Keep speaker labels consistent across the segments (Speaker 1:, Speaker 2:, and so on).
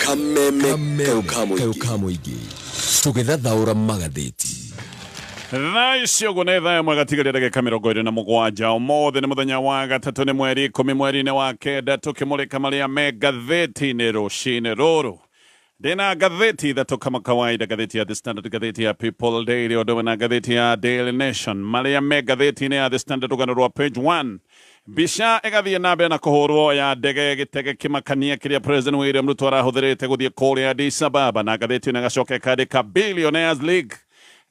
Speaker 1: Kameme kayũ ka mũingĩ tũgĩthathaũra magathĩti.
Speaker 2: Thaa ici ũguo nĩ thaa ĩmwe gatigaria ndagĩka 27. Ũmũthĩ nĩ mũthenya wa gatatũ, nĩ mweri 10 mweri-inĩ wa kenda, tũkĩmũrĩka marĩa me ngathĩti-inĩ rũcinĩ rũrũ. Ndĩna ngathĩti ithatũ kama kawaida, ngathĩti ya The Standard, ngathĩti ya People Daily, ũndũ ũmwe na ngathĩti ya Daily Nation. Marĩa me ngathĩti-inĩ ya The Standard, rũgano rwa page 1. Mbica ĩgathiĩ na mbere na kũhũrwo ya ndege gĩtege kĩmakania kĩrĩa President William Ruto arahũthĩrĩte gũthiĩ kũrĩa Addis Ababa, na ngathĩti ĩno ĩgacoka ĩkandĩka Billionaires League.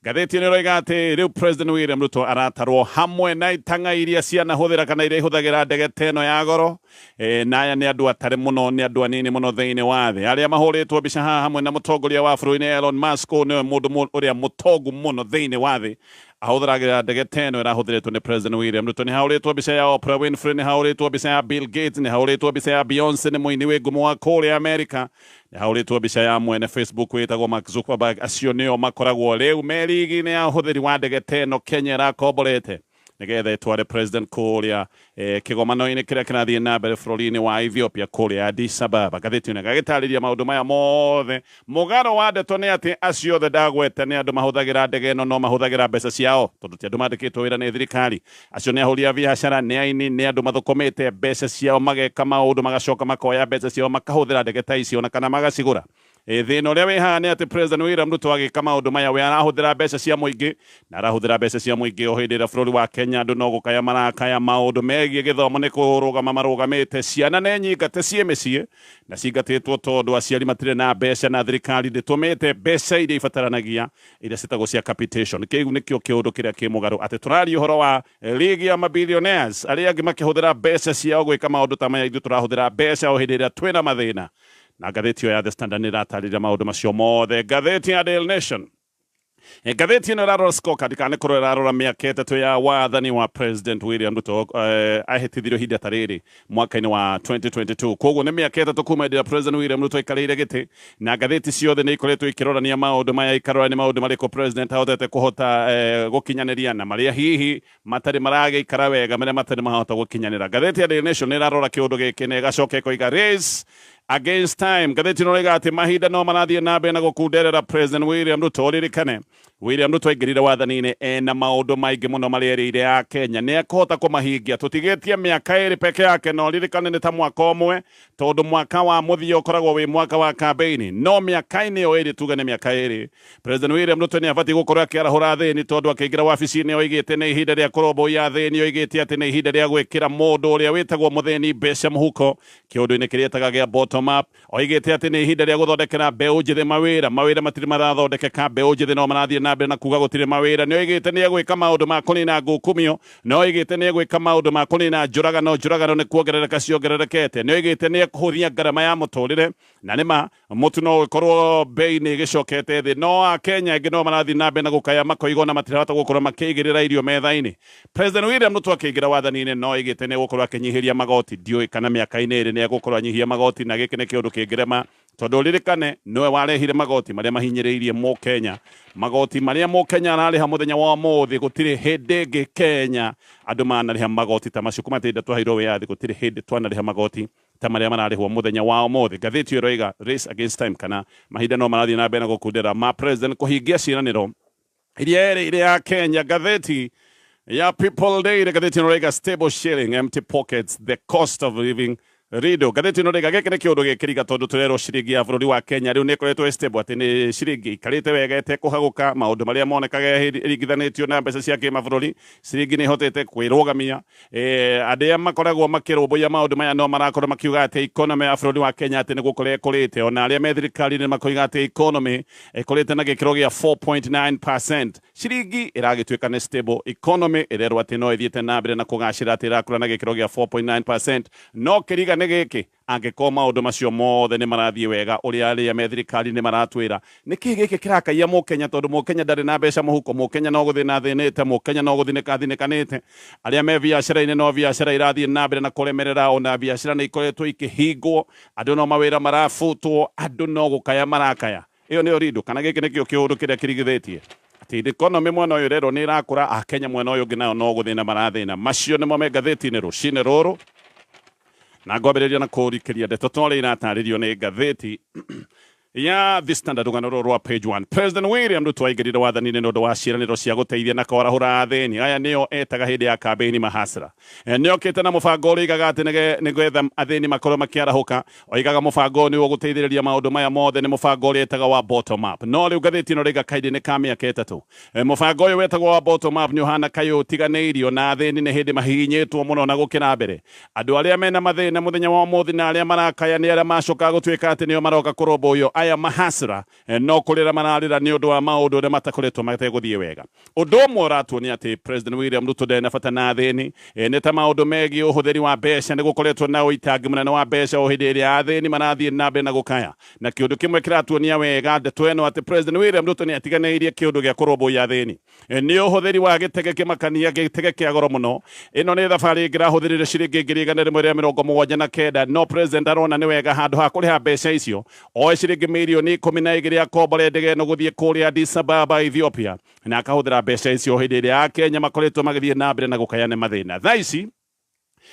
Speaker 2: Ngathĩti ĩno ĩroiga atĩ rĩu President William Ruto aratarwo hamwe na itang'a iria cianahũthĩra kana iria ihũthagĩra ndege ta ĩno ya goro. E, na aya nĩ andũ atare mũno, nĩ andũ anini mũno thĩinĩ wa thĩ. Arĩa mahũrĩtwo mbica haha hamwe na mũtongoria wa bũrũri nĩ Elon Musk, ũyũ nĩwe mũndũ ũrĩa mũtongu mũno thĩinĩ wa thĩ. Ahũthagĩra ndege ta ĩno ĩrahũthĩrĩtwo nĩ President William Ruto. Nĩ hahũrĩtwo mbica ya Oprah Winfrey, nĩ hahũrĩtwo mbica ya Bill Gates, nĩ hahũrĩtwo mbica ya Beyonce, nĩ mũini wĩ ngumo wa kũrĩa Amerika. Nĩ hahũrĩtwo mbica ya mwene Facebook wĩtagwo Mark Zuckerberg. Acio nĩo makoragwo rĩu me rigi-inĩ ya ũhũthĩri wa ndege ta ĩno Kenya ĩrakomborete nĩgetha ĩtware president kũrĩa kĩgomano-inĩ kĩrĩa kĩrathiĩ na mbere bũrũri-inĩ wa Ethiopia kũrĩa Addis Ababa. Ngathĩti ĩno ĩgagĩtarĩria maũndũ maya mothe. Mũgarũ wa ndeto nĩ atĩ acio othe ndagweta nĩ andũ mahũthagĩra ndege ĩno no mahũthagĩra mbeca ciao tondũ ti andũ mandĩkĩtwo wĩra nĩ thirikari. Acio nĩ ahũri a biacara, nĩ aini, nĩ andũ mathũkũmĩte mbeca ciao mageka maũndũ magacoka makoya mbeca ciao makahũthĩra ndege ta icio ona kana magacigũra. Thĩna ũrĩa wĩ haha nĩ atĩ President William Ruto agĩka maũndũ maya we arahũthĩra mbeca cia mũingĩ na arahũthĩra mbeca cia mũingĩ o hĩndĩ ĩrĩa bũrũri wa Kenya andũ no gũkaya marakaya maũndũ megiĩ gĩthomo nĩ kũrũgama marũgamĩte, ciana nĩ nyingate ciĩ mĩciĩ na cingatĩtwo tondũ aciari matirĩ na mbeca na thirikari ndĩtũmĩte mbeca iria ibataranagia iria ciĩtagwo cia capitation. Kĩu nĩkĩo kĩũndũ kĩrĩa kĩ mũgarũ atĩ tũraria ũhoro wa league ya mabillionaires arĩa angĩ makĩhũthĩra mbeca ciao gwĩka maũndũ ta maya, ithuĩ tũrahũthĩra mbeca o hĩndĩ ĩrĩa twĩna mathĩna. Na ngathĩti ĩyo ya The Standard nĩ ĩratarĩria maũndũ macio mothe. Ngathĩti ya Daily Nation, ngathĩti ĩno ĩrarora scorecard kana nĩ kũrora ĩrarora mĩaka 3 ya wathani wa President William Ruto. Ahĩtithirio ihinda ta rĩrĩ mwaka-inĩ wa 2022, koguo nĩ mĩaka 3 kuma hĩndĩ ĩrĩa President William Ruto aikarĩire gĩtĩ, na ngathĩti ciothe nĩ ikoretwo ikĩrorania maũndũ maya, ikarora nĩ maũndũ marĩkũ President ahotete kũhota gũkinyanĩria na marĩa hihi matarĩ maragĩikara wega, marĩa matarĩ mahota gũkinyanĩra. Ngathĩti ya Daily Nation nĩ ĩrarora kĩũndũ gĩkĩ na ĩgacoka ĩkoiga race against time. Ngathĩti ĩno ĩroiga atĩ mahinda no marathiĩ na mbere na gũkunderera President William Ruto. Ũririkane William Ruto aingĩrire wathani-inĩ ena maũndũ maingĩ mũno marĩa erĩire a Kenya nĩ ekũhota kũmahingia. Tũtigĩtie mĩaka 2 peke yake, na ũririkane nĩ ta mwaka ũmwe tondũ mwaka wa mũthia ũkoragwo wĩ mwaka wa kambeini, no mĩaka-inĩ ĩyo 2, tuge nĩ mĩaka 2, President William Ruto nĩ abatiĩ gũkorwo akĩarahũra athĩni tondũ akĩingĩra wabici-inĩ oigĩte nĩ ihinda rĩa kũrũmbũiya athĩni, oigĩte atĩ nĩ ihinda rĩa gwĩkĩra mũndũ ũrĩa wĩtagwo mũthĩni mbeca mũhuko kĩũndũ-inĩ kĩrĩa etaga gĩa bottom up, oigĩte atĩ nĩ ihinda rĩa gũthondekera mbeũ njĩthĩ mawĩra, mawĩra matirĩ marathondekeka, mbeũ njĩthĩ no marathiĩ na mbere na kuga gũtirĩ mawĩra, nĩ oigĩte nĩ egwĩka maũndũ ma kũnina ngukumio, nĩ oigĩte nĩ egwĩka maũndũ ma kũnina njũragano, njũragano nĩ kuongerereka ciongererekete, nĩ oigĩte nĩ ekũhũthia ngarama ya mũtũrĩre, na nĩ ma mũtu no ũkorwo bei nĩ ĩgĩcokete thĩ, no Akenya aingĩ no marathiĩ na mbere na gũkaya makoiga ona matirahota gũkorwo makĩigĩrĩra irio metha-inĩ. President William Ruto akĩingĩra wathani-inĩ no oigĩte nĩ egũkorwo akĩnyihĩria magoti, ndiũĩ kana mĩaka-inĩ 2 nĩ egũkorwo anyihia magoti, na gĩkĩ nĩ kĩũndũ kĩngĩrema tondũ ũririkane nĩwe warehire magoti marĩa mahinyĩrĩirie mũkenya, magoti marĩa mũkenya ararĩha mũthenya wa ũmũthĩ, gũtirĩ hĩndĩ ĩngĩ Kenya andũ manarĩha magoti ta macio kuma hĩndĩ ĩrĩa twaheirwo wĩyathi, gũtirĩ hĩndĩ twanarĩha magoti ta marĩa mararĩhwo mũthenya wa ũmũthĩ. Ngathĩti ĩyo ĩroiga race against time, kana mahinda no marathiĩ na mbere na gũkundera ma president kũhingia ciĩranĩro iria erĩire ya Kenya. Ngathĩti ya People Daily, ngathĩti ĩno ĩroiga stable shilling, empty pockets, the cost of living riddle. Ngathĩti ĩno ĩroiga gĩkĩ nĩ kĩũndũ gĩkĩriga tondũ tũrerwo ciringi ya bũrũri wa Kenya rĩu nĩ ĩkoretwo ĩ stable, atĩ nĩ ciringi ĩikarĩte wega ĩtekũhagũka, maũndũ marĩa monekaga ĩringithanĩtio na mbeca cia kĩmabũrũri, ciringi nĩ ĩhotete kwĩrũgamia. Arĩa makoragwo makĩrũmbũiya maũndũ maya no marakorwo makiuga atĩ economy ya bũrũri wa Kenya atĩ nĩ gũkũra ĩkũrĩte, ona arĩa me thirikari-inĩ makoiga atĩ economy ĩkũrĩte na gĩkĩro gĩa 4.9%. Ciringi ĩragĩtuĩka nĩ stable, economy ĩrerwo atĩ no ĩthiĩte na mbere na kũgacĩra, atĩ ĩrakũra na gĩkĩro gĩa 4.9%. No kĩriga nĩ gĩkĩ, angĩkorwo maũndũ macio mothe nĩ marathiĩ wega ũrĩa arĩa me thirikari-inĩ maratwĩra, nĩ kĩĩ gĩkĩ kĩrakaia mũkenya? Tondũ mũkenya ndarĩ na mbeca mũhuko, mũkenya no gũthĩna athĩnĩte, mũkenya no gũthinĩka athinĩkanĩte, arĩa me biacara-inĩ no biacara irathiĩ na mbere na kũremerera, ona biacara nĩ ikoretwo ikĩhingwo, andũ no mawĩra marabutwo, andũ no gũkaya marakaya. Ĩyo nĩyo rindo, kana gĩkĩ nĩkĩo kĩũndũ kĩrĩa kĩrigithĩtie atĩ economy mwena ũyũ ĩrerwo nĩ ĩrakũra, Akenya mwena ũyũ ũngĩ nayo no gũthĩna marathĩna. Macio nĩmo me ngathĩti-inĩ rũcinĩ rũrũ. Na ngwambĩrĩria na kũrikĩria ndeto ta ũrĩa iratarĩrio nĩ ngathĩti ya The Standard, rũgano rũrũ rwa page 1. President William Ruto aingĩrire wathani-inĩ nĩ ũndũ wa ciĩranĩro cia gũteithia na kwarahũra athĩni. Aya nĩo etaga hĩndĩ ya kambĩini mahasra. Nĩokĩte na mũbango ũrĩa oigaga atĩ nĩgetha athĩni makorwo makĩarahũka. Oigaga mũbango ũyũ nĩguo gũteithĩrĩria maũndũ maya mothe nĩ mũbango ũrĩa etaga wa bottom up. No rĩu ngathĩti ĩno rĩiga kaindĩ-inĩ ka mĩaka 3. Mũbango ũyũ wetagwo wa bottom up nĩ ũhana kaĩ ũtiganĩirio na athĩni nĩ hĩndĩ mahihinyĩtwo mũno na gũkĩra mbere. Andũ arĩa mena mathĩna mũthenya wa ũmũthĩ na arĩa marakaya nĩ arĩa macokaga gũtuĩka atĩ nĩo maroka kũrũmbũiyo. Aya mahasra no kũrĩra mararĩra nĩ ũndũ wa maũndũ ũrĩa matakoretwo mategũthiĩ wega. Ũndũ ũmwe ũratuonia atĩ President William Ruto ndarĩ na bata na athĩni nĩ ta maũndũ megiĩ ũhũthĩri wa mbeca. Nĩ gũkoretwo na ũitangi mũnene wa mbeca o hĩndĩ ĩrĩa athĩni marathiĩ na mbere na gũkaya. Na kĩũndũ kĩmwe kĩratuonia wega ndeto ĩno atĩ President William Ruto nĩ atiganĩirie kĩũndũ gĩa kũrũmbũiya athĩni nĩ ũhũthĩri wa gĩtege kĩmakania, gĩtege kĩa goro mũno. Ĩno nĩ thabarĩ ĩngĩrahũthĩrire ciringi 179,000, no president arona nĩ wega handũ ha kũrĩha mbeca icio oe ciringi mirioni 12 akombore ndege ĩno gũthiĩ kũrĩa Addis Ababa, Ethiopia, na akahũthĩra mbeca icio hĩndĩ ĩrĩa Akenya makoretwo magĩthiĩ na mbere na gũkaya nĩ mathĩna. Thaa ici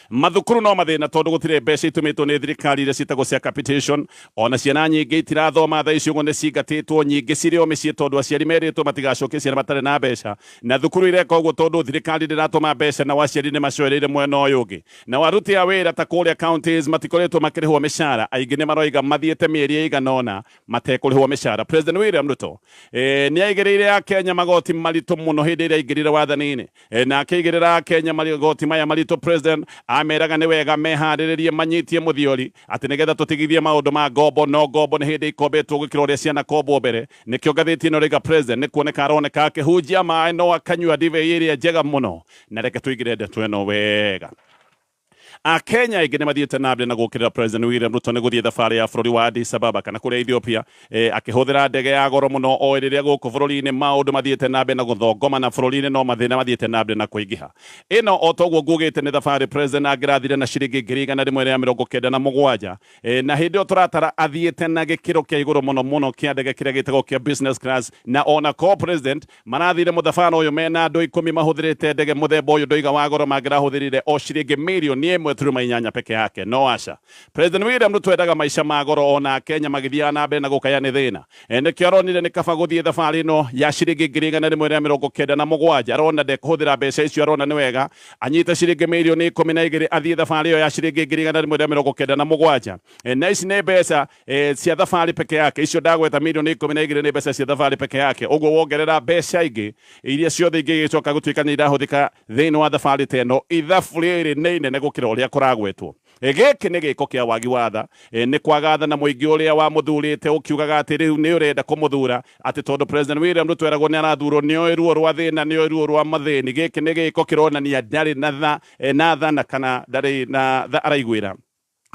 Speaker 2: mathukuru no mathĩna tondũ gũtirĩ mbeca itũmĩtwo nĩ thirikari iria ciĩtagwo cia capitation. Ona ciana nyingĩ itirathoma thaa ici ũguo, nĩ cingatĩtwo, nyingĩ cirĩ o mĩciĩ tondũ aciari merĩtwo matigacokie ciana matarĩ na mbeca, na thukuru ireka ũguo tondũ thirikari ndĩratũma mbeca, na aciari nĩ macoereire mwena ũyũ ũngĩ. Na aruti a wĩra ta kũrĩa counties matikoretwo makĩrĩhwo mĩcara, aingĩ nĩ maroiga mathiĩte mĩeri ĩigana ũna matekũrĩhwo mĩcara. President William Ruto nĩ aigĩrĩire Akenya magoti maritũ mũno hĩndĩ ĩrĩa aingĩrire wathani-inĩ, na akĩigĩrĩra Akenya magoti maya maritũ, president ameraga nĩ wega meharĩrĩrie manyitie mũthiori atĩ nĩgetha tũtigithie maũndũ ma ngombo, no ngombo nĩ hĩndĩ ikombetwo gũkĩra ũrĩa ciana kombwo mbere. Nĩkĩo ngathĩti ĩno rĩga president nĩ kuoneka aroneka akĩhunjia maĩ no akanyua ndibei ĩrĩa njega mũno. Na reke tũingĩre ndeto ĩno wega. Akenya aingĩ nĩ mathiĩte na mbere na gũkĩrĩra President William Ruto nĩ gũthiĩ thabarĩ ya bũrũri wa Addis Ababa kana kũrĩa Ethiopia, akĩhũthĩra ndege ya goro mũno o rĩrĩa gũkũ bũrũri-inĩ maũndũ mathiĩte na mbere na gũthongoma, na bũrũri-inĩ no mathĩna mathiĩte na mbere na kũingĩha. Ĩno o toguo ngugĩte nĩ thabarĩ president angĩrathire na ciringi 197,000, na hĩndĩ ĩyo tũratara athiĩte na gĩkĩro kĩa igũrũ mũno mũno kĩa ndege kĩrĩa gĩtagwo kĩa business class. Na ona ko president marathire mũthabara ũyũ mena andũ 10 mahũthĩrĩte ndege mũthemba ũyũ ndoiga wa goro, mangĩrahũthĩrire o ciringi 1.8 million peke yake. No aca, President William Ruto endaga maica ma goro ona Kenya magĩthiaga na mbere na gũkaya nĩ thĩna. Nĩkĩo aronire nĩ kaba gũthiĩ thabarĩ ĩno ya ciringi 197,000. Arona ndekũhũthĩra mbeca icio, arona nĩ wega anyite ciringi 12 million athiĩ thabarĩ ĩyo ya ciringi 197,000. Na ici nĩ mbeca cia thabarĩ peke yake. Icio ndagweta 12 million nĩ mbeca cia thabarĩ peke yake. Ũguo wongerera mbeca ingĩ iria ciothe ingĩgĩcoka gũtuĩka nĩ irahũthĩka thĩinĩ wa thabarĩ ta ĩno, ithabu rĩrĩ nĩ inene gũkĩra ũrĩa kũragwetwo. Gĩkĩ nĩ gĩko kĩa wagi wa tha, nĩ kwaga tha na mũingĩ ũrĩa wamũthurĩte ũkiugaga atĩ rĩu nĩ ũrenda kũmũthura atĩ tondũ President William Ruto eragwo nĩ arathurwo nĩ oĩ ruo rwa thĩna, nĩ oĩ ruo rwa mathĩni. Gĩkĩ nĩ gĩko kĩronania ndarĩ na tha, na tha na kana ndarĩ na tha araiguĩra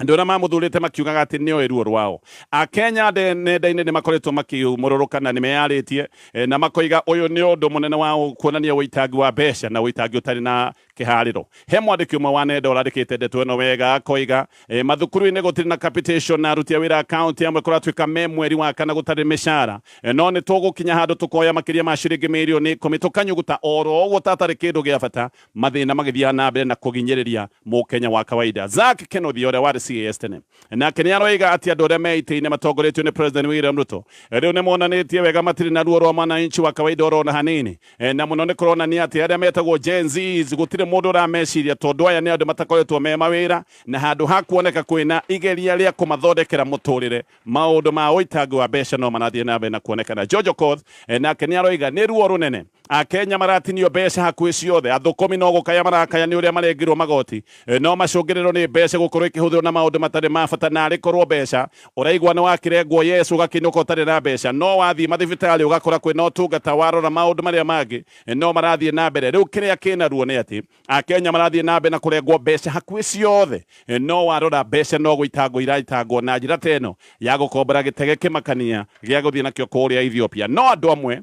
Speaker 2: andũ arĩa mamũthurĩte makiugaga atĩ nĩ oĩ ruo rwao. Akenya nenda-inĩ nĩ makoretwo makĩmũrũrũka na nĩ meyarĩtie, na makoiga ũyũ nĩ ũndũ mũnene wa kuonania ũitangi wa mbeca na ũitangi ũtarĩ na kĩharĩro. He mwandĩki ũmwe wa nenda ũrandĩkĩte ndeto ĩno wega, akoiga mathukuru-inĩ gũtirĩ na capitation, na aruti a wĩra kaunti amwe kũratuĩka me mweri wa kana gũtarĩ mĩcara. No nĩ tũgũkinya handũ tũkoya makĩria ma ciringi 10 million tũkanyuguta oro ũguo tatarĩ kĩndũ gĩa bata, mathĩna magĩthiaga na mbere na kũginyĩrĩria mũkenya wa kawaida. Zack Kenothi ũrĩa warĩ CAS tene nake nĩ aroiga atĩ andũ arĩa me itĩ-inĩ matongoretio nĩ President William Ruto rĩu nĩ monanĩtie wega matirĩ na ruo rwa mwananchi wa kawaida orona hanini. Na mũno nĩ kũronania atĩ arĩa metagwo Gen Zs gũtirĩ mũndũ ũrameciria tondũ aya nĩ andũ matakoretwo me mawĩra, na handũ ha kuoneka kwĩna igeria rĩa kũmathondekera mũtũrĩre, maũndũ ma ũitangi wa mbeca no marathiĩ na mbere na kuonekana. George Okoth nake nĩ aroiga nĩ ruo rũnene, Akenya maratinio mbeca hakuhĩ ciothe, athũkũmi no gũkaya marakaya nĩ ũrĩa marengirwo magoti, no macũngĩrĩro nĩ mbeca gũkorwo ikĩhũthĩrwo na maũndũ matarĩ ma bata. Na arĩ korwo mbeca ũraigua nĩ wakĩrengwo Yesu ũgakĩinũka ũtarĩ na mbeca, no wathiĩ mathibitarĩ ũgakora kwĩna ũtungata, warora maũndũ marĩa mangĩ no marathiĩ na mbere. Rĩu kĩrĩa kĩna ruo nĩ atĩ Akenya marathiĩ na mbere na kũrengwo mbeca hakuhĩ ciothe, no warora mbeca no gũitangwo iraitangwo na njĩra ta ĩno ya gũkombora gĩtege kĩmakania gĩa gũthiĩ nakĩo kũrĩa Ethiopia. No andũ amwe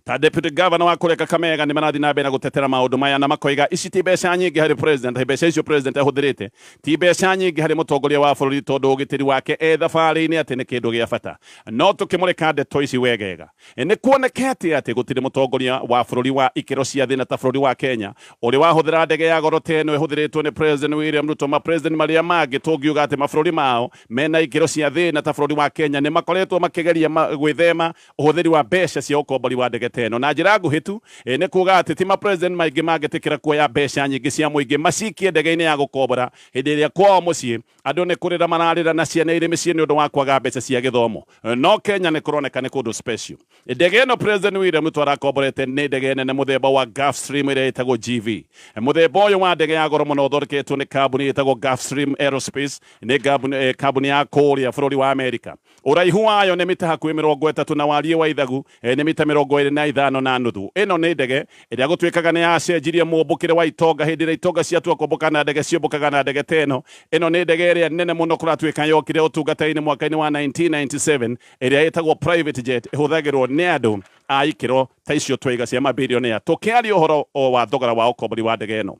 Speaker 2: Ta deputy governor wa kũrĩa Kakamega nĩ marathiĩ na mbere na gũtetera maũndũ maya na makoiga ici ti mbeca nyingĩ harĩ president, mbeca icio president ahũthĩrĩte ti mbeca nyingĩ harĩ mũtongoria wa bũrũri tondũ ũgitĩri wake e thabarĩ-inĩ atĩ nĩ kĩndũ gĩa bata. No tũkĩmũrĩka ndeto ici wegega, nĩ kuonekete atĩ gũtirĩ mũtongoria wa bũrũri wa ikĩro cia thĩna ta bũrũri wa Kenya ũrĩ wahũthĩra ndege ya goro ta ĩno ĩhũthĩrĩtwo nĩ President William Ruto. Ma president marĩa mangĩ tũngiuga atĩ mabũrũri mao mena ikĩro cia thĩna ta bũrũri wa Kenya nĩ makoretwo makĩgeria gwĩthema ũhũthĩri wa mbeca cia ũkombori wa ndege ta ĩno. Na njĩra nguhĩ tu nĩ kuga atĩ ti ma president maingĩ mangĩtĩkĩra kuoya mbeca nyingĩ cia mũingĩ macikie ndege-inĩ ya gũkombora hĩndĩ ĩrĩa kwao mũciĩ andũ nĩ kũrĩra mararĩra na ciana irĩ mĩciĩ nĩ ũndũ wa kwaga mbeca cia gĩthomo. No Kenya nĩ kũroneka nĩ kũndũ special. Ndege ĩno President William Ruto arakomborete nĩ ndege nene mũthemba wa Gulfstream ĩrĩa ĩtagwo GV. Mũthemba ũyũ wa ndege ya goro mũno ũthondeketwo nĩ kambuni ĩtagwo Gulfstream Aerospace, nĩ kambuni ya kũrĩa bũrũri wa Amerika. Ũraihu wayo nĩ mita hakuhĩ 30 na wariĩ wa ithagu nĩ mita 25.5. Ĩno nĩ ndege ĩrĩa gũtuĩkaga nĩ yacenjirie mũmbũkĩre wa itonga hĩndĩ ĩrĩa itonga ciatua kũmbũka na ndege ciũmbũkaga na ndege ta ĩno. Ĩno nĩ ndege ĩrĩa nene mũno kũratuĩka yokire ũtungata-inĩ mwaka-inĩ wa 1997 ĩrĩa ĩtagwo private jet, ĩhũthagĩrwo nĩ andũ a ikĩro ta icio twaiga cia mabilionea. Tũkĩaria ũhoro wa thogora wa ũkombori wa ndege ĩno,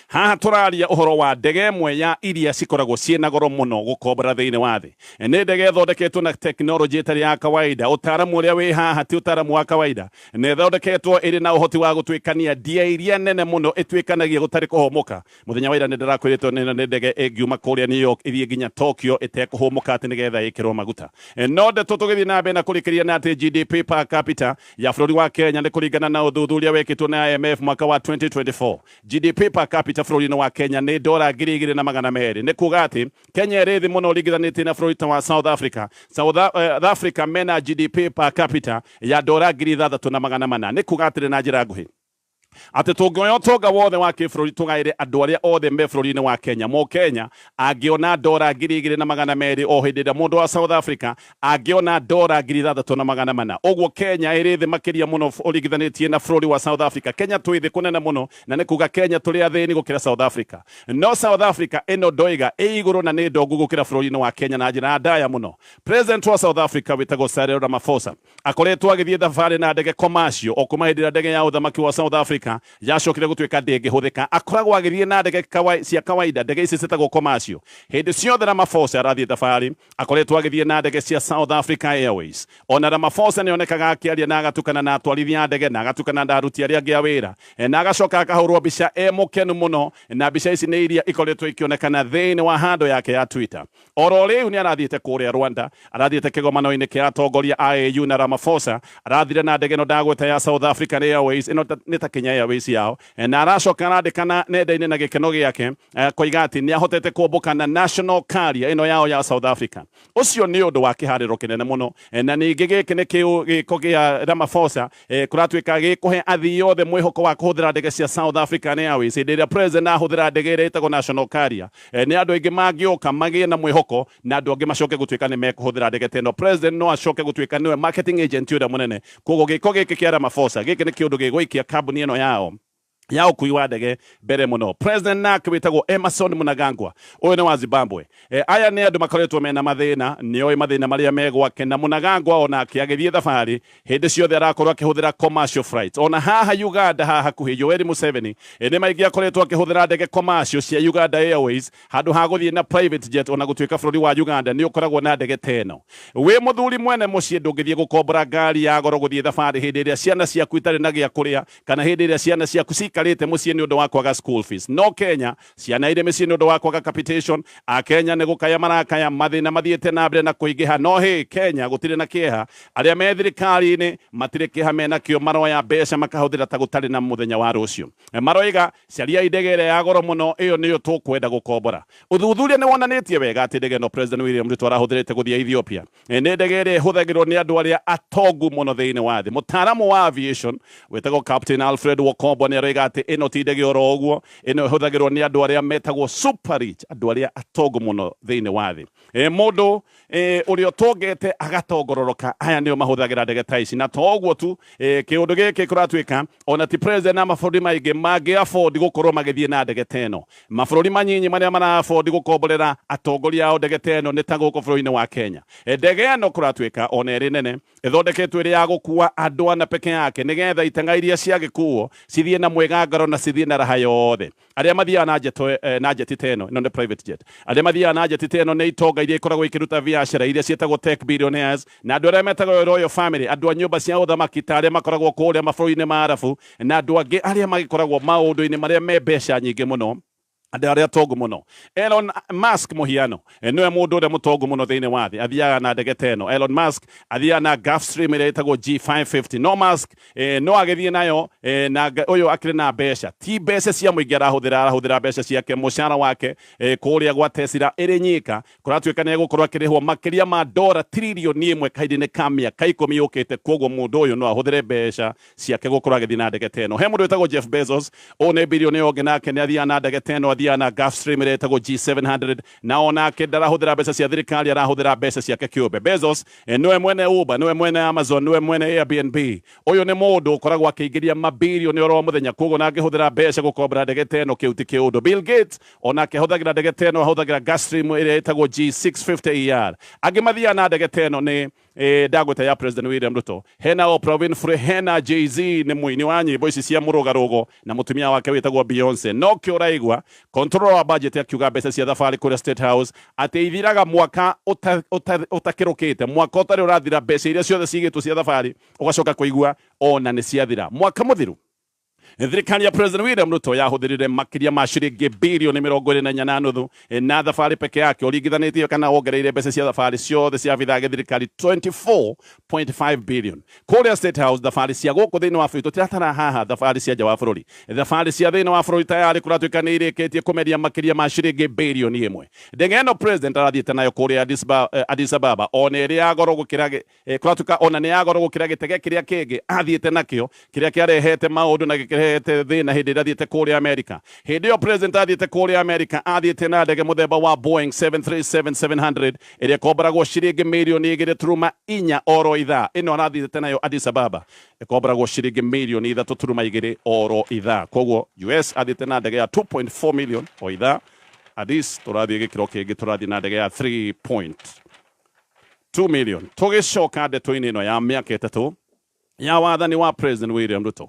Speaker 2: haha tũraria ũhoro wa ndege ĩmwe ya iria cikoragwo ciĩna goro mũno gũkombora thĩinĩ wa thĩ. Nĩ ndege ĩthondeketwo na tekinoronjĩ ĩtarĩ ya kawaida. Ũtaaramu ũrĩa wĩ haha ti ũtaaramu wa kawaida. Nĩ ĩthondeketwo ĩrĩ na ũhoti wa gũtuĩkania ndia iria nene mũno ĩtuĩkanagia gũtarĩ kũhũmũka. Mũthenya wa ira nĩ ndĩrakwĩrĩtwo nĩ ndege ĩngiuma kũrĩa New York ĩthiĩ nginya Tokyo ĩtekũhũmũka atĩ nĩgetha ĩkĩrwo maguta. No ndeto tũgĩthiĩ na mbere na kũrĩkĩria na atĩ GDP per capita ya bũrũri wa Kenya nĩ kũringana na ũthuthuria wekĩtwo na IMF mwaka wa 2024, GDP per capita bũrũri-inĩ wa Kenya nĩ dora 2,200. Nĩ kuga atĩ Kenya ĩrĩ thĩ mũno ũringithanĩtie na bũrũri ta wa South Africa. South Africa mena GDP per capita ya dora 6,400. Nĩ kuga atĩrĩ na njĩra nguhĩ atĩ tũngĩoya ũtonga wothe wa kĩbũrũri tũgaĩre andũ arĩa othe me bũrũri-inĩ wa Kenya, mo Kenya angĩona dora 2,200 o hĩndĩ ĩrĩa mũndũ wa South Africa angĩona dora 6,400. Ũguo Kenya ĩrĩ thĩ makĩria mũno ũringithanĩtie na bũrũri wa South Africa. Kenya twĩ thĩ kũnene mũno, na nĩ kuga Kenya tũrĩ athĩni gũkĩra South Africa. No South Africa ĩno ndoiga ĩ igũrũ na nĩ ndongu gũkĩra bũrũri-inĩ wa Kenya na njĩra ndaya mũno. President wa South Africa wĩtagwo Cyril Ramaphosa akoretwo agĩthiĩ thabarĩ na ndege commercial o kuma hĩndĩ ĩrĩa ndege ya ũthamaki wa South Africa yacokire gũtuĩka ndĩngĩhũthĩka. Akoragwo agĩthiĩ na ndege cia kawaida, ndege ici ciĩtagwo commercial. Hĩndĩ ciothe Ramaphosa arathiĩ thabarĩ akoretwo agĩthiĩ na ndege cia South Africa Airways. Ona Ramaphosa nĩ onekaga akĩaria na agatukana na atwarithia a ndege na agatukana na aruti arĩa angĩ a wĩra, na agacoka akahũrwo mbica e mũkenu mũno, na mbica ici nĩ iria ikoretwo ikĩonekana thĩinĩ wa handũ yake ya Twitter. Oro rĩu nĩ arathiĩte kũrĩa Rwanda, arathiĩte kĩgomano-inĩ kĩa atongoria a AU na Ramaphosa arathire na ndege ĩno ndagweta ya South African Airways, ĩno nĩ ta Kenya Airways yao, na aracoka arandĩka nenda-inĩ na gĩkeno gĩake koiga atĩ nĩ ahotete kũmbũka na national carrier ĩno yao ya South Africa. Ũcio nĩ ũndũ wa kĩharĩro kĩnene mũno, na ningĩ gĩkĩ nĩ gĩko gĩa Ramaphosa kũratuĩka gĩkũhe athii othe mwĩhoko wa kũhũthĩra ndege cia South African Airways. Hĩndĩ ĩrĩa president ahũthĩra ndege ĩrĩa ĩtagwo national carrier, nĩ andũ aingĩ mangĩũka magĩe na mwĩhoko na andũ angĩ macoke gũtuĩka nĩ mekũhũthĩra ndege ta ĩno. President no acoke gũtuĩka nĩwe marketing agent ũrĩa mũnene. Koguo gĩko gĩkĩ kĩa Ramaphosa gĩkĩ nĩ kĩũndũ gĩgũikia kambuni ĩno yao ya ũkui wa ndege mbere mũno. President nake wĩtagwo Emmerson Mnangagwa, ũyũ nĩ wa Zimbabwe. Aya nĩ andũ makoretwo mena mathĩna, nĩoĩ mathĩna marĩa me gwake, na Mnangagwa onake agĩthiĩ thabarĩ hĩndĩ ciothe arakorwo akĩhũthĩra commercial flights. Ona haha Uganda haha hakuhĩ Yoweri Museveni nĩ maingĩ akoretwo akĩhũthĩra ndege commercial cia Uganda Airways handũ ha gũthiĩ na private jet, ona gũtuĩka bũrũri wa Uganda nĩ ũkoragwo na ndege ta ĩno. Wĩ mũthuri mwene mũciĩ ndũngĩthiĩ gũkombora ngari ya goro gũthiĩ thabarĩ hĩndĩ ĩrĩa ciana ciaku itarĩ na gĩa kũrĩa, kana hĩndĩ ĩrĩa ciana ciaku cikarĩte mũciĩ nĩ ũndũ wa kwaga school fees. No Kenya ciana irĩ mĩciĩ nĩ ũndũ wa kwaga capitation, a Kenya nĩ gũkaya marakaya, mathĩna mathiĩte na mbere na kũingĩha. No hĩ Kenya gũtirĩ na kĩeha, arĩa me thirikari-inĩ matirĩ kĩeha menakĩo, maroya mbeca makahũthĩra ta gũtarĩ na mũthenya wa rũciũ. Maroiga cariai ndege ĩrĩa ya goro mũno, ĩyo nĩyo tũkwenda gũkombora. Ũthuthuria nĩ wonanĩtie wega atĩ ndege ĩno President William Ruto arahũthĩrĩte gũthiĩ Ethiopia nĩ ndege ĩrĩa ĩhũthagĩrwo nĩ andũ arĩa atongu mũno thĩinĩ wa thĩ. Mũtaaramu wa aviation wĩtagwo Captain Alfred Wakombo nĩ aroiga makoiga atĩ ĩno ti ndege oro ũguo, ĩno ĩhũthagĩrwo nĩ andũ arĩa metagwo super rich, andũ arĩa atongu mũno thĩinĩ wa thĩ. Mũndũ ũrĩa ũtongete agatongororoka, aya nĩo mahũthagĩra ndege ta ici. Na to ũguo tu, kĩũndũ gĩkĩ kũratuĩka ona ti president na mabũrũri maingĩ mangĩ afford gũkorwo magĩthiĩ na ndege ta ĩno. Mabũrũri manyinyi marĩa mara afford gũkomborera atongoria ao ndege ta ĩno nĩ ta gũkũ bũrũri-inĩ wa Kenya. Ndege ĩno kũratuĩka ona ĩrĩ nene, ĩthondeketwo ĩrĩ ya gũkua andũ ana peke yake, nĩgetha iteng'a iria ciagĩkuo cithiĩ na mwĩgangaro na cithiĩ na raha yothe. Arĩa mathiaga na njeto, na jeti ta ĩno, ĩno nĩ private jet, arĩa mathiaga na jeti ta ĩno nĩ itonga iria ikoragwo ikĩruta biacara iria ciĩtagwo tech billionaires, na andũ arĩa metagwo royal family, andũ a nyũmba cia ũthamaki ta arĩa makoragwo kũrĩa mabũrũri-inĩ ma Arabu, na andũ angĩ arĩa magĩkoragwo maũndũ-inĩ marĩa me mbeca nyingĩ mũno, andũ arĩa atongu mũno. Elon Musk mũhiano, nĩwe mũndũ ũrĩa mũtongu mũno thĩinĩ wa thĩ, athiaga na ndege ta ĩno. Elon Musk athiaga na Gulfstream ĩrĩa ĩtagwo G550. No Musk no agĩthiĩ nayo, na ũyũ akĩrĩ na mbeca, ti mbeca cia mũingĩ arahũthĩra, arahũthĩra mbeca ciake, mũcara wake kũrĩa gwa Tesla ĩrĩ nyika, kũratuĩka nĩ egũkorwo akĩrĩhwo makĩria ma dora tririoni 1 kahinda-inĩ ka mĩaka 10 yũkĩte. Koguo mũndũ ũyũ no ahũthĩre mbeca ciake gũkorwo agĩthiĩ na ndege ta ĩno. He mũndũ wĩtagwo Jeff Bezos, ũyũ nĩ billionaire ũngĩ, nake nĩ athiaga na ndege ta ĩno, athiaga na Gulfstream ĩrĩa ĩtagwo G700, na onake ndarahũthĩra mbeca cia thirikari, arahũthĩra mbeca ciake kĩũmbe. Bezos nĩwe mwene Uber, nĩwe mwene Amazon, nĩwe mwene Airbnb. Ũyũ nĩ mũndũ ũkoragwo akĩingĩria mabirioni oro mũthenya, koguo na angĩhũthĩra mbeca gũkombora ndege ta ĩno kĩu ti kĩũndũ. Bill Gates onake ahũthagĩra ndege ta ĩno, ahũthagĩra Gulfstream ĩrĩa ĩtagwo G650ER. Angĩ mathiaga na ndege ta ĩno nĩ ndagwĩta ya President William Ruto, hena Oprah Winfrey, hena Jay-Z nĩ mũini wa nyĩmbo ici cia mũrũgarũgo, na mũtumia wake wĩtagwo Beyonce. No kĩo ũraigua controller wa budget akiuga mbeca cia thabarĩ kũrĩa State House atĩ ithiraga mwaka ũtakĩrũkĩte, mwaka ũtarĩ ũrathira, mbeca iria ciothe cigĩtwo cia thabarĩ ũgacoka kũigua ona nĩ ciathira. Mwaka mũthiru thirikari ya President William Ruto yahũthĩrire makĩria ma ciringi birioni 24.5 na thabarĩ peke yake, ũringithanĩtie kana wongereire mbeca cia thabarĩ ciothe cia bithaa gĩthirikari 24.5 billion. Kũrĩa State House thabarĩ cia gũkũ thĩinĩ wa bũrũri, tũtiratara haha thabarĩ cia nja wa bũrũri, thabarĩ cia thĩinĩ wa bũrũri tayarĩ kũratuĩka nĩ irĩkĩtie kũmeria makĩria ma ciringi birioni 1. Ndege ĩno president arathiĩte nayo kũrĩa Addis Ababa, ona ĩrĩ ya goro gũkĩra kũratuĩka ona nĩ ya goro gũkĩra gĩtege kĩrĩa kĩngĩ athiĩte nakĩo, kĩrĩa kĩarehete maũndũ na gĩkĩrehete thĩna hĩndĩ ĩrĩa athiĩte kũrĩa Amerika. Hĩndĩ ĩyo president athiĩte kũrĩa Amerika athiĩte na ndege mũthemba wa Boeing 737-700 ĩrĩa ĩkomboragwo ciringi mirioni 2.4 oro ithaa. Ĩno arathiĩte nayo Addis Ababa ĩkomboragwo ciringi mirioni 3.2 oro ithaa. Koguo US athiĩte na ndege ya 2.4 million o ithaa, Addis tũrathiĩ gĩkĩro kĩngĩ, tũrathiĩ na ndege ya 3.2 million. Tũgĩcoka ndeto-inĩ ĩno ya mĩaka 3 ya wathani wa President William Ruto,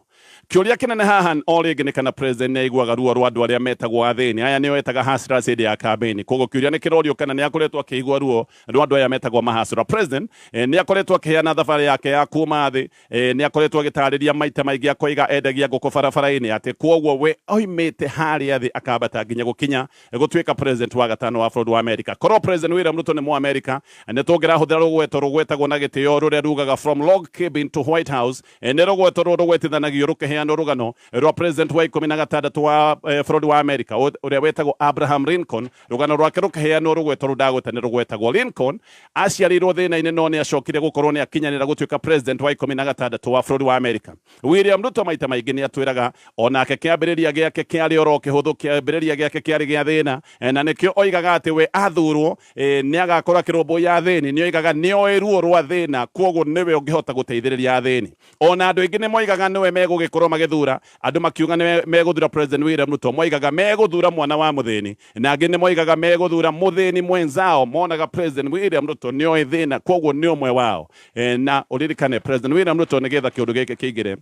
Speaker 2: kĩũria kĩnene haha o rĩngĩ nĩ kana president nĩ aiguaga ruo rwa andũ arĩa metagwo athĩni. Aya nĩo etaga hustlers hĩndĩ ya campaign. Koguo kĩũria nĩ kĩrorio kana nĩ akoretwo akĩigua ruo rwa andũ aya metagwo mahasura. President nĩ akoretwo akĩheana thabarĩ yake ya kuma thĩ, nĩ akoretwo agĩtarĩria maita maingĩ, akoiga endagia ngũkũ barabara-inĩ, atĩ koguo we oimĩte harĩa thĩ akambata nginya gũkinya gũtuĩka president wa gatano wa bũrũri wa Amerika. Korwo President William Ruto nĩ Mũamerika, nĩ tũngĩrahũthĩra rũgweto rũgwetagwo na gĩtĩo rũrĩa rugaga from log cabin to White House. Nĩ rũgweto rũrũ rũgwetithanagio rũkĩheanwo rũgano rwa president wa 16 wa bũrũri wa Amerika ũrĩa wetagwo Abraham Lincoln. Rũgano rwake rũkĩheanwo rũgweto rũu ndagweta nĩ rũgwetagwo. Lincoln aciarĩirwo thĩna-inĩ, no nĩ acokire gũkorwo nĩ akinyanĩra gũtuĩka president wa 16 wa bũrũri wa Amerika. William Ruto maita maingĩ nĩ atwĩraga onake kĩambĩrĩria gĩake kĩarĩ oro kĩhũthũ, kĩambĩrĩria gĩake kĩarĩ gĩa thĩna, na nĩkĩo oigaga atĩ we athurwo nĩ agakorwo akĩrũmbũiya athĩni. Nĩ oigaga nĩ oĩ ruo rwa thĩna, koguo nĩwe ũngĩhota gũteithĩrĩria athĩni. Ona andũ aingĩ nĩ moigaga nĩwe megũgĩkorwo magĩthura, andũ makiuga nĩ megũthura President William Ruto, moigaga megũthura mwana wa mũthĩni, na angĩ nĩ moigaga megũthura mũthĩni mwenzao. Monaga President William Ruto nĩ oĩ thĩna, koguo nĩ ũmwe wao. Na ũririkane President William Ruto nĩgetha kĩũndũ gĩkĩ kĩingĩre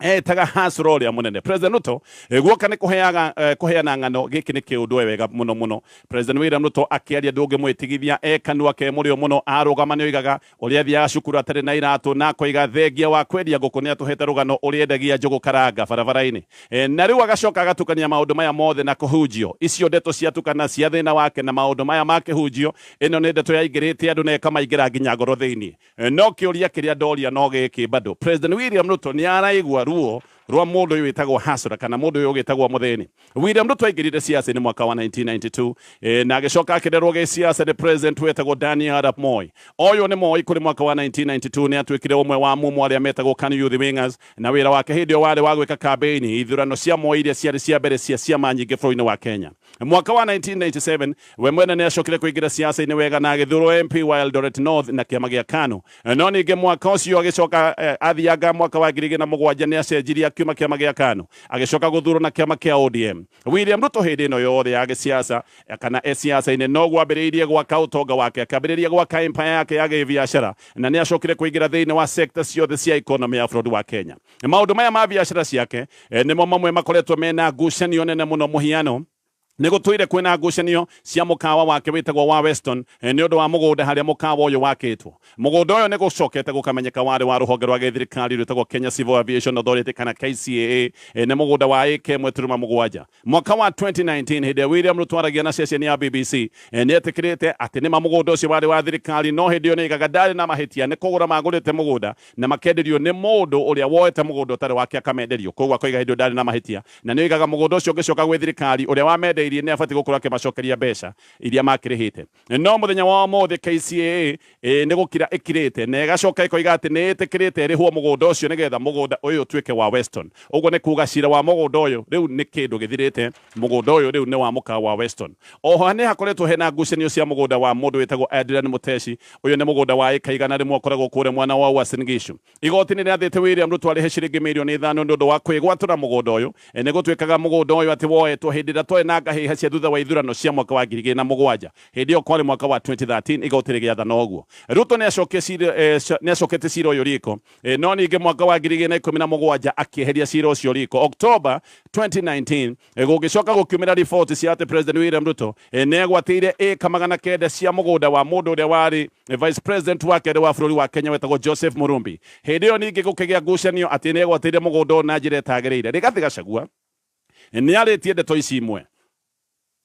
Speaker 2: etaga hasura ũrĩa mũnene. President Ruto guoka nĩ kũheaga kũheana ng'ano, gĩkĩ nĩ kĩũndũ wega mũno mũno. President William Ruto akĩaria ndũngĩmwĩtigithia, e kanua ke mũrĩo mũno, arũgama nĩ oigaga ũrĩa athiaga cukuru atarĩ na iratũ, na akoiga thengia wa kwendia ngũkũ nĩ atũhete rũgano ũrĩa endagia njũgũ karanga barabara-inĩ. Na rĩu agacoka agatukania maũndũ maya mothe na kũhunjio. Icio ndeto ciatukana cia thĩna wake na maũndũ maya ma kĩhunjio, ĩno nĩ ndeto yaingĩrĩte andũ na ĩkamaingĩra nginya ngoro thĩinĩ. No kĩũria kĩrĩa ndoria no gĩkĩ bado, President William Ruto nĩ araigua Ruo rwa mũndũ ũyũ wĩtagwo hustler kana mũndũ ũyũ ũgĩtagwo mũthĩni. William Ruto aingĩrire siasa-inĩ mwaka wa 1992 na agĩcoka akĩrerwo gĩsiasa nĩ president wetagwo Daniel Arap Moi. Ũyũ nĩ Moi kũrĩ mwaka wa 1992 nĩ atuĩkire ũmwe wa mumo arĩa metagwo KANU Youth Wingers, na wĩra wake hĩndĩ ĩyo warĩ wa gwĩka kambĩini ithurano cia Moi iria ciarĩ cia mbere cia ciama nyingĩ bũrũri-inĩ wa Kenya. Mwaka wa 1997 we mwene nĩ acokire kũingĩra siasa-inĩ wega na agĩthurwo MP wa Eldoret North na kĩama gĩa KANU. No ningĩ mwaka ũcio agĩcoka athianga mwaka wa 2007 nĩ acenjirie akiuma kĩama gĩa KANU agĩcoka gũthurwo na kĩama kĩa ODM. William Ruto hĩndĩ ĩno yothe ya gĩsiasa kana e siasa-inĩ noguo ambĩrĩirie gwaka ũtonga wake, akĩambĩrĩria gwaka empire yake ya gĩbiacara, na nĩ acokire kũingĩra thĩinĩ wa sector ciothe cia economy ya bũrũri wa Kenya. Maũndũ maya ma biacara ciake nĩmo mamwe makoretwo mena ngucanio nene mũno. Mũhiano nĩ gũtũire kwĩna ngucanio cia mũkawa wake wĩtagwo wa Weston nĩ ũndũ wa mũgũnda harĩa mũkawa ũyũ wakĩtwo. Mũgũnda ũyũ nĩ gũcokete gũkamenyeka warĩ wa rũhonge rwa gĩthirikari rwĩtagwo Kenya Civil Aviation Authority kana KCAA, nĩ mũgũnda wa ĩka 1.7. Mwaka wa 2019 hĩndĩ ĩrĩa William Ruto aragia na ceceni ya BBC nĩ etĩkĩrĩte atĩ nĩma mũgũnda ũcio warĩ wa thirikari, no hĩndĩ ĩyo nĩ aigaga ndarĩ na mahĩtia, nĩ kũgũra magũrĩte mũgũnda na makenderio nĩ mũndũ ũrĩa woete mũgũnda ũtarĩ wake akamenderio. Koguo akoiga hĩndĩ ĩyo ndarĩ na mahĩtia, na nĩ oigaga mũgũnda ũcio ũngĩcoka gwĩ thirikari ũrĩa wamendeirie nĩ abatiĩ gũkorwo akĩmacokeria mbeca iria makĩrĩhĩte. No mũthenya wa ũmũthĩ KCAA nĩ gũkira ĩkirĩte na ĩgacoka ĩkoiga atĩ nĩ ĩtĩkĩrĩte ĩrĩhwo mũgũnda ũcio nĩgetha mũgũnda ũyũ ũtuĩke wa Weston. Ũguo nĩ kuga cira wa mũgũnda ũyũ rĩu nĩ kĩndũ gĩthirĩte, mũgũnda ũyũ rĩu nĩ wa mũkawa wa Weston. Oho nĩ hakoretwo hena ngucanio cia mũgũnda wa mũndũ wĩtagwo Adrian Muteshi. Ũyũ nĩ mũgũnda wa ĩka 100 ũkoragwo kũrĩa mwena wa Uasin Gishu. Igoti nĩ rĩathĩte William Ruto arĩhe ciringi mirioni 5 nĩ ũndũ wa kwĩgwatũra mũgũnda ũyũ. Nĩ gũtuĩkaga mũgũnda ũyũ atĩ woetwo hĩndĩ ĩrĩa twarĩ na ngahĩha cia thutha wa ithurano cia mwaka wa 2007. Hĩndĩ ĩyo kwarĩ mwaka wa 2013 igoti rĩgĩathana ũguo. Ruto nĩ acokete cira ũyũ riko, no ningĩ mwaka wa 2017 akĩeheria cira ũcio riko. October 2019 gũgĩcoka gũkiumĩra riboti cia atĩ President William Ruto nĩ agwatĩire ĩka 900 cia mũgũnda wa mũndũ ũrĩa warĩ vice president wa kerĩ wa bũrũri wa Kenya wetagwo Joseph Murumbi. Hĩndĩ ĩyo ningĩ gũkĩgĩa ngucanio atĩ nĩ agwatĩire mũgũnda ũyũ na njĩra ĩtagĩrĩire. Rigathĩ Gachagua nĩ arĩtie ndeto ici imwe,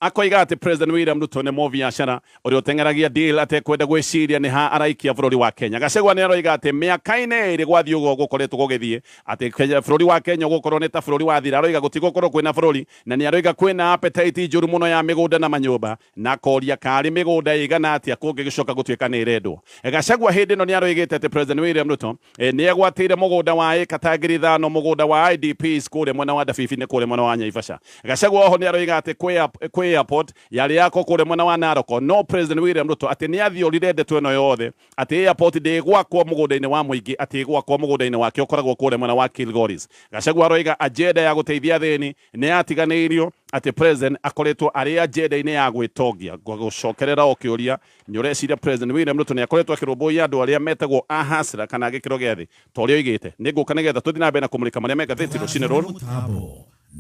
Speaker 2: akoiga atĩ President William Ruto nĩ mũbiacara ũrĩa ũteng'eragia deal atekwenda gwĩciria nĩ ha araikia bũrũri wa Kenya. Gachagua nĩ aroiga atĩ mĩaka-inĩ ĩrĩ gwathiĩ ũguo gũkoretwo gũgĩthiĩ atĩ bũrũri wa Kenya ũgũkorwo nĩ ta bũrũri wa thira. Aroiga gũtigũkorwo kwĩna bũrũri, na nĩ aroiga kwĩna appetite njũru mũno ya mĩgũnda na manyũmba, na akoria karĩ mĩgũnda ĩigana atĩa kũngĩgĩcoka gũtuĩka nĩ ĩrendwo. Gachagua hĩndĩ ĩno nĩ aroigĩte atĩ President William Ruto nĩ agwatĩire mũgũnda wa ĩka ta 5,000 mũgũnda wa IDPs kũrĩa mwena wa Dabibi nĩ kũrĩa mwena wa Naivasha. Gachagua oho nĩ aroiga atĩ kwĩ airport yarĩ yako kũrĩa mwena wa Narok, no President William Ruto atĩ nĩ athiorire ndeto ĩno yothe atĩ airport ndĩgwakwo mũgũnda-inĩ wa mũingĩ, atĩ ĩgwakwo mũgũnda-inĩ wake ũkoragwo kũrĩa mwena wa Kilgoris. Gachagua aroiga agenda ya gũteithia athĩni nĩ yatiganĩirio, atĩ president akoretwo arĩ agenda-inĩ ya gwĩtongia. Gũcokerera o kĩũria, nĩ ũreciria President William Ruto nĩ akoretwo akĩrũmbũiya andũ arĩa metagwo a hustler kana gĩkĩro gĩa thĩ ta ũrĩa oigĩte? Nĩ ngũka nĩgetha tũthiĩ na mbere na kũmũrĩka marĩa me ngathĩti rũcinĩ rũrũ.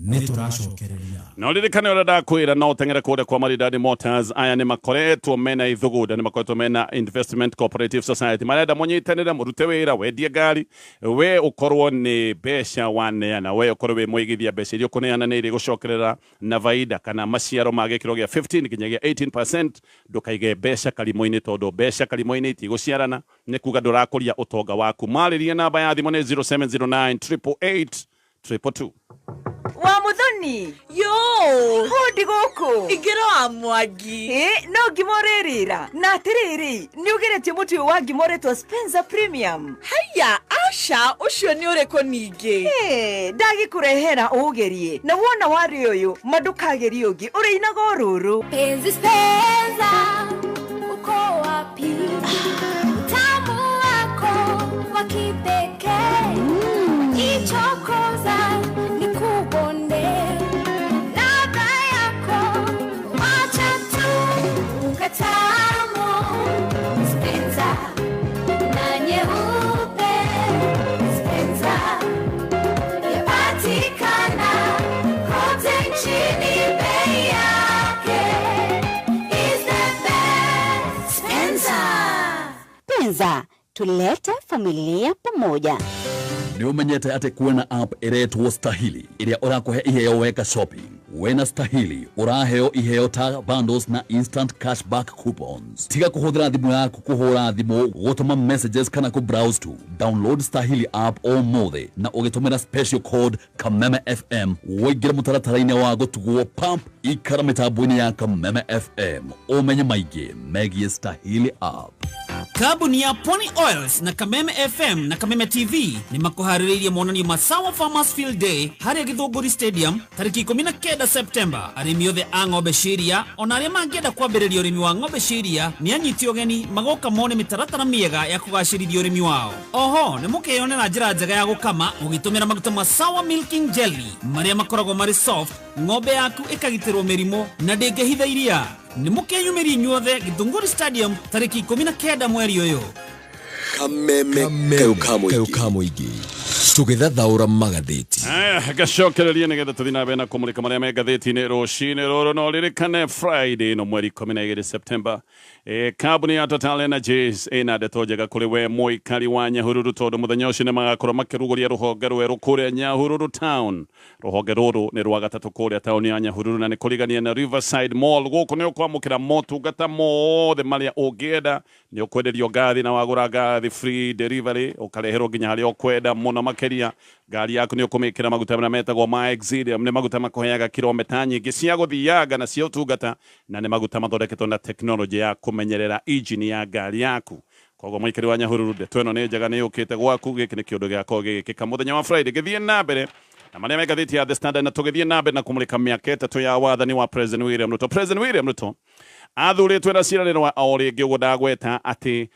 Speaker 3: Nĩ tũracokereria.
Speaker 2: Na ũririkane ũrĩa ndakwĩra, no ũteng'ere kũrĩa kwa Maridadi Motors. Aya nĩ makoretwo mena ithugunda, nĩ makoretwo mena Investment Cooperative Society, marenda mũnyitanĩre mũrute wĩra wendie ngari, we ũkorwo nĩ mbeca waneana, we ũkorwo wĩ mũigithia, mbeca iria ũkũneana nĩ irĩ gũcokerera na baida kana maciaro ma gĩkĩro gĩa 15 nginyagia 18%. Ndũkaige mbeca karimũ-inĩ, tondũ mbeca karimũ-inĩ itigũciarana, nĩ kuga ndũrakũria ũtonga waku. Marĩrie, namba ya thimũ nĩ 0709 888 222.
Speaker 4: Wa Muthoni.
Speaker 5: Yo.
Speaker 4: Hũndi gũkũ.
Speaker 5: Ingĩra wa Mwangi.
Speaker 4: Ĩ no ngima ũrĩrĩra na atĩrĩrĩ, nĩ ũgeretie mũtu ũyũ wa ngima ũretwo Spencer Premium?
Speaker 5: Haya, aca, ũcio nĩ ũrĩkũ ningĩ?
Speaker 4: Ĩ, ndagĩkũrehera ũgerie, na wona warĩ ũyũ ma ndũkagerie ũngĩ, ũrĩinaga o rũrũ.
Speaker 6: Penzi Spencer, uko wapi? Utamu wako wa kipekee, ichokoza nikubonde, ladha yako wacha tu ukatamu. Spencer na nyeupe, Spencer yapatikana kote nchini, bei yake is the best. Spencer.
Speaker 7: Penza, tulete familia pamoja.
Speaker 1: Nĩ ũmenyete atĩ kwĩna app ĩretwo Stahili ĩrĩa ũrakũhe iheo weka shopping?
Speaker 8: Wena Stahili ũraheo iheo ta bundles na instant cashback coupons. Tiga kũhũthĩra thimũ yaku kũhũra thimũ, gũtũma messages kana kũ browse tu. Download Stahili app ũmũthĩ na ũgĩtũmĩra special code Kameme FM ũingĩre mũtaratara-inĩ wa gũtugwo pump. Ikara mĩtambo-inĩ ya Kameme FM ũmenye maingĩ megiĩ Stahili app.
Speaker 9: Kambuni ya Pony Oils na Kameme FM na Kameme TV nĩ makũharĩrĩirie monanio ma Sawa Farmers Field Day harĩa Gĩthũngũri Stadium tarĩki 19 Septemba. Arĩmi othe a ng'ombe cia iria ona arĩa mangĩenda kwambĩrĩria ũrĩmi wa ng'ombe cia iria nĩ anyiti ũgeni magoka mone mĩtaratara mĩega ya kũgacĩrithia ũrĩmi wao. Oho nĩ mũkeyonera njĩra njega ya gũkama ũgĩtũmĩra maguta ma Sawa Milking Jelly marĩa makoragwo marĩ soft, ng'ombe yaku ĩkagitĩrwo mĩrimũ na ndĩngĩhitha iria. Nĩ mũkeyumĩria inyuothe Gĩthũngũri Stadium tarĩki 19 mweri ũyũ.
Speaker 1: Kameme kayo ka mũingĩ tũgĩthathaũra magathĩti.
Speaker 2: Gacokererie nĩgetha tũthiĩ na mbere na kũmũrĩka marĩa me ngathĩti-inĩ rũcinĩ rũrũ. No ririkane Friday no mweri 12 September, kambuni ya Total Energies ĩna ndeto njega kũrĩ we mũikari wa Nyahururu, tondũ mũthenya ũcio nĩ magakorwo makĩrugũria rũhonge rwerũ kũrĩa Nyahururu town. Rũhonge rũrũ nĩ rwa gatatũ kũrĩa taũni ya Nyahururu na nĩ kũrigania na Riverside Mall. Gũkũ nĩ ũkwamũkĩra motungata mothe marĩa ũngĩenda, nĩ ũkwenderio ngathi na wagũra ngathi free delivery, ũkareherwo nginya harĩa ũkwenda mũno makĩria. Ngari yaku nĩ ũkũmĩkĩra maguta marĩa metagwo ma Exilium, nĩ maguta makũheaga kilomita nyingĩ cia gũthianga na cia ũtungata, na nĩ maguta mathondeketwo na tekinoronjĩ ya kũmenyerera injini ya ngari yaku. Koguo mũikari wa Nyahururu, ndeto ĩno nĩ njega, nĩ yũkĩte gwaku. Gĩkĩ nĩ kĩũndũ gĩakorwo gĩgĩkĩka mũthenya wa Friday. Gĩthiĩ na mbere na marĩa me ngathĩti ya The Standard, na tũgĩthiĩ na mbere na kũmũrĩka mĩaka 3 ya wathani wa President William Ruto. President William Ruto athurĩtwo na ciĩranĩro o rĩngĩ ũguo ndagweta atĩ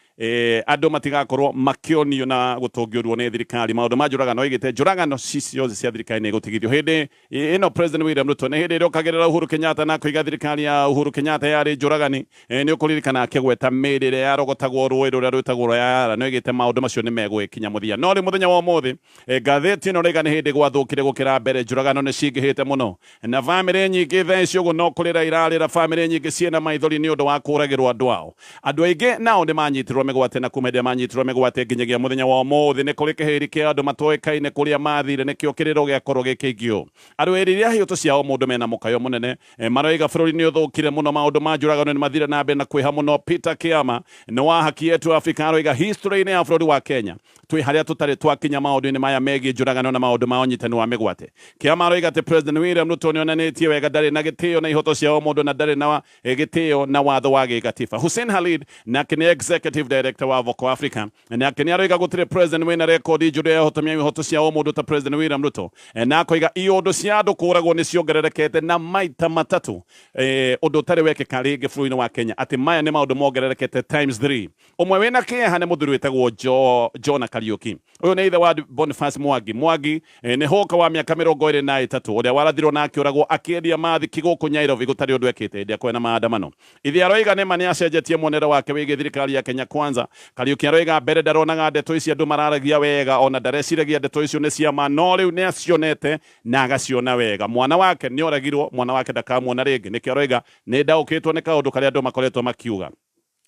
Speaker 2: andũ matigakorwo makĩonio na gũtũngĩũrwo nĩ thirikari maũndũ ma njũragano. Oigĩte njũragano ciothe cia thirikari nĩ igũtigithio. Hĩndĩ ĩno President William Ruto nĩ hĩndĩ ĩrĩa ũkagĩrĩra Uhuru Kenyatta na kũiga thirikari ya Uhuru Kenyatta yarĩ njũragani. Nĩ ũkũririkana akĩgweta mĩĩrĩ ĩrĩa yarogotagwo rũĩ rũrĩa rwĩtagwo Rwayara, nĩ oigĩte maũndũ macio nĩ megũgĩkinya mũthia. No rĩu mũthenya wa ũmũthĩ ngathĩti ĩno rĩga nĩ hĩndĩ gwathũkire gũkĩra mbere, njũragano nĩ cingĩhĩte mũno na bamĩrĩ nyingĩ thaa ici ũguo no kũrĩra irarĩra. Bamĩrĩ nyingĩ ciĩna maithori nĩ ũndũ wa kũragĩrwo andũ ao. Andũ aingĩ nao nĩ manyitirwo mĩgwate, na kuma hĩndĩ ĩrĩa manyitirwo mĩgwate nginyagia mũthenya wa ũmũthĩ nĩ kũrĩ kĩhĩri kĩa andũ matoĩkaine kũrĩa mathire, nĩkĩo kĩrĩro gĩakorwo gĩkĩingĩ ũũ. Arũĩrĩri a hiũtũ ciao mũndũ mena mũkayo mũnene, maroiga bũrũri nĩ ũthũkire mũno, maũndũ ma njũragano nĩ mathire na mbere na kwĩha mũno. Peter Kiama nĩ wa Haki Yetu Afrika aroiga history-inĩ ya bũrũri wa Kenya twĩ harĩa tũtarĩ twakinya maũndũ-inĩ maya megiĩ njũragano na maũndũ ma ũnyitani wa mĩgwate. Kiama aroiga atĩ President William Ruto nĩonanĩtie wega ndarĩ na gĩtĩo na ihoto cia mũndũ na ndarĩ na gĩtĩo na watho wa gĩgatiba. Hussein Khalid nake nĩ executive director wa Voco Africa nake nĩ aroiga gũtirĩ president wĩna rekondi njũru ya ũhotomia ihoto cia mũndũ ta President William Ruto, na akoiga iũndũ cia andũ kũragwo nĩ ciongererekete na maita matatũ, ũndũ ũtarĩ wekĩka rĩngĩ bũrũri-inĩ wa Kenya, atĩ maya nĩ maũndũ mongererekete times 3. Ũmwe wĩna kĩeha nĩ mũthuri wĩtagwo Jona Kariuki. Ũyũ nĩ ithe wa Boniface Mwangi. Mwangi nĩ hoka wa mĩaka 23 ũrĩa warathirwo na akĩũragwo akĩendia mathiki gũkũ Nairobi gũtarĩ ũndũ ekĩte hĩndĩ ĩrĩa kwĩna maandamano. Ithe aroiga nĩ ma nĩ acenjetie muonere wake wĩgiĩ thirikari ya Kenya Kwanza. Kariuki aroiga mbere ndaronaga ndeto ici andũ mararagia wega, ona ndareciragia ndeto icio nĩ cia ma, no rĩu nĩ acionete na agaciona wega. Mwana wake nĩ oragirwo, mwana wake ndakamuona rĩngĩ. Nĩkĩo aroiga nĩ ndaũkĩtwo nĩ kaũndũ karĩa andũ makoretwo makiuga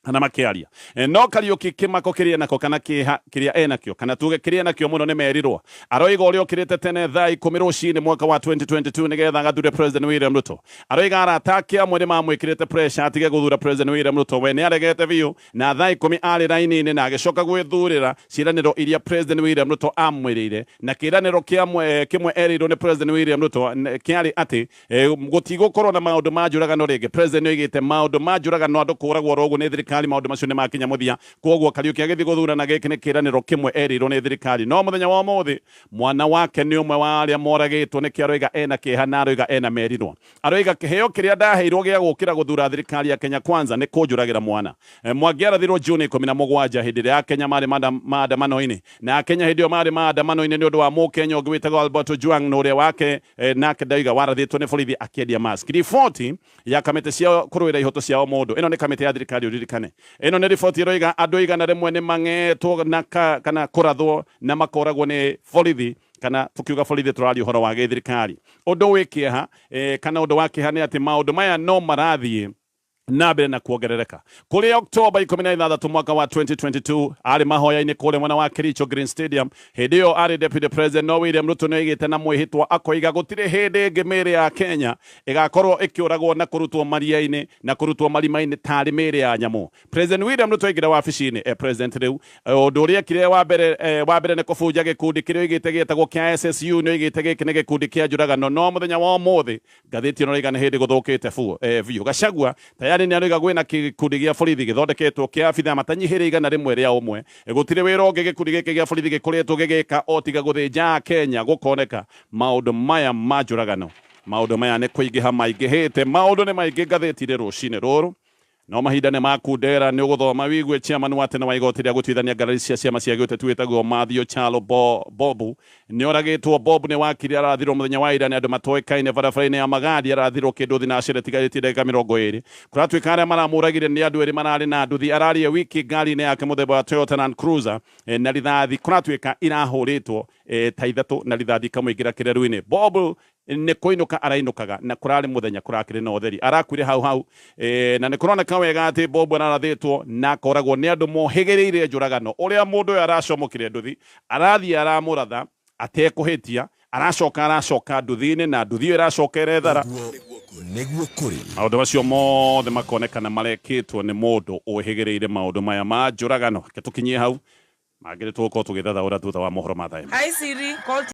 Speaker 2: kana makiaria. No Kariuki kĩmako kĩrĩa nako kana kĩeha kĩrĩa enakĩo kana tuge kĩrĩa enakĩo mũno nĩ merirwo. Aroiga ũrĩa ũkĩrĩte tene thaa 10 rũcinĩ mwaka wa 2022 nĩgetha agathure President William Ruto. Aroiga arata ake amwe nĩ mamwĩkĩrĩte pressure atige gũthura President William Ruto, we nĩ aregete biũ, na thaa 10 arĩ raini-inĩ na agĩcoka gwĩthurĩra ciĩranĩro iria President William Ruto amwĩrĩire, na kĩĩranĩro kĩmwe erĩirwo nĩ President William Ruto kĩarĩ atĩ gũtigũkorwo na maũndũ ma njũragano rĩngĩ. President nĩoigĩte maũndũ ma njũragano andũ kũragwo oro ũguo nĩ thirikari, maũndũ macio nĩ makinya mũthia. Koguo Kariuki agĩthiĩ gũthurana, gĩkĩ nĩ kĩĩranĩro kĩmwe erĩirwo nĩ thirikari. No mũthenya wa ũmũthĩ mwana wake nĩ ũmwe wa arĩa moragĩtwo, nĩkĩo aroiga ena kĩeha na aroiga ena merirwo. Aroiga kĩheo kĩrĩa ndaheirwo gĩa gũkĩra gũthura thirikari ya Kenya Kwanza nĩ kũnjũragĩra mwana. Mwangi arathirwo Juni 17 hĩndĩ ĩrĩa Akenya marĩ maandamano-inĩ, na Akenya hĩndĩ ĩyo marĩ maandamano-inĩ nĩ ũndũ wa Mũkenya ũngĩ wĩtagwo Albert Ojwang na ũrĩa wake nake ndauga warathĩtwo nĩ borithi akĩendia mask. Riboti ya kamĩtĩ cia kũrũĩra ihoto cia mũndũ, ĩno nĩ kamĩtĩ ya thirikari ũririkane, ĩno nĩ riboti ĩroiga andũ 100 nĩ mang'etwo na kana kũrathwo na makoragwo nĩ borithi, kana tukiuga borithi tũraria ũhoro wa gĩthirikari. Ũndũ wĩ kĩeha kana ũndũ wa kĩeha nĩ atĩ maũndũ maya no marathiĩ na mbere na kuongerereka. Kũrĩ Oktoba 16 mwaka wa 2022 arĩ mahoya-inĩ kũrĩa mwena wa Kericho Green Stadium, hĩndĩ ĩyo arĩ Deputy President no William Ruto nĩoigĩte na mwĩhĩtwa akoiga gũtirĩ hĩndĩ ĩngĩ mĩĩrĩ ya Kenya ĩgakorwo ĩkĩũragwo na kũrutwo maria-inĩ na kũrutwo marima-inĩ tarĩ mĩĩrĩ ya nyamũ. President William Ruto aingĩra wabici-inĩ president rĩu ũndũ ũrĩa ekire wa mbere nĩ kũbunja gĩkundi kĩrĩa oigĩte gĩtagwo kĩa SSU, nĩ oigĩte gĩkĩ nĩ gĩkundi kĩa njũragano. No mũthenya wa ũmũthĩ ngathĩti ĩno ĩroiga nĩ hĩndĩ gũthũkĩte biũ. Gachagua tayari nĩ aroiga gwĩna gĩkundi gĩa borithi gĩthondeketwo kĩa abithaa matanyihĩire 101. Gũtirĩ wĩra ũngĩ gĩkundi gĩkĩ gĩa borithi gĩkoretwo gĩgĩka o tiga gũthĩnja Kenya. Gũkoneka maũndũ maya ma njũragano, maũndũ maya nĩ kũingĩha maingĩhĩte, maũndũ nĩ maingĩ ngathĩti-inĩ rũcinĩ rũrũ. No mahinda nĩ makundera nĩ ũgũthoma wigue chairman wa tene wa igoti rĩa gũtuithania ngarari cia ciama cia gĩũteti wĩtagwo Mathew Chalo Bobu nĩ oragĩtwo. Bobu nĩ wakiri arathirwo mũthenya wa ira nĩ andũ matoĩkaine barabara-inĩ ya Magadi, arathirwo kĩndũ thinacere tigarĩtie ndagĩka 20. Kũratuĩka arĩa maramũragire nĩ andũ erĩ mararĩ na nduthi, ararie wiki ngari-inĩ yake mũthemba wa Toyota Land Cruiser na rithathi kũratuĩka irahũrĩtwo ta ithatũ na rithathi ikamũingĩra kĩreru-inĩ. Bobu nĩ kũinũka arainũkaga na kũrarĩ mũthenya kũrakĩrĩ na ũtheri, arakuire hau hau na nĩ kũroneka wega atĩ Bobu ararathĩtwo na akoragwo nĩ andũ mohĩgĩrĩire njũragano. Ũrĩa mũndũ ũyũ aracomokire nduthi arathiĩ aramũratha atekũhĩtia, aracoka nduthi-inĩ na nduthi ĩyo ĩracoka ĩrethara.
Speaker 1: Nĩguo kũrĩ
Speaker 2: maũndũ macio mothe makonekana marekĩtwo nĩ mũndũ ũhĩgĩrĩire maũndũ maya ma njũragano. Reke tũkinyie hau, mangĩ nĩ tũgũkorwo tũgĩthathaũra thutha wa mohoro ma thaa ĩmwe.
Speaker 5: Hi Siri, call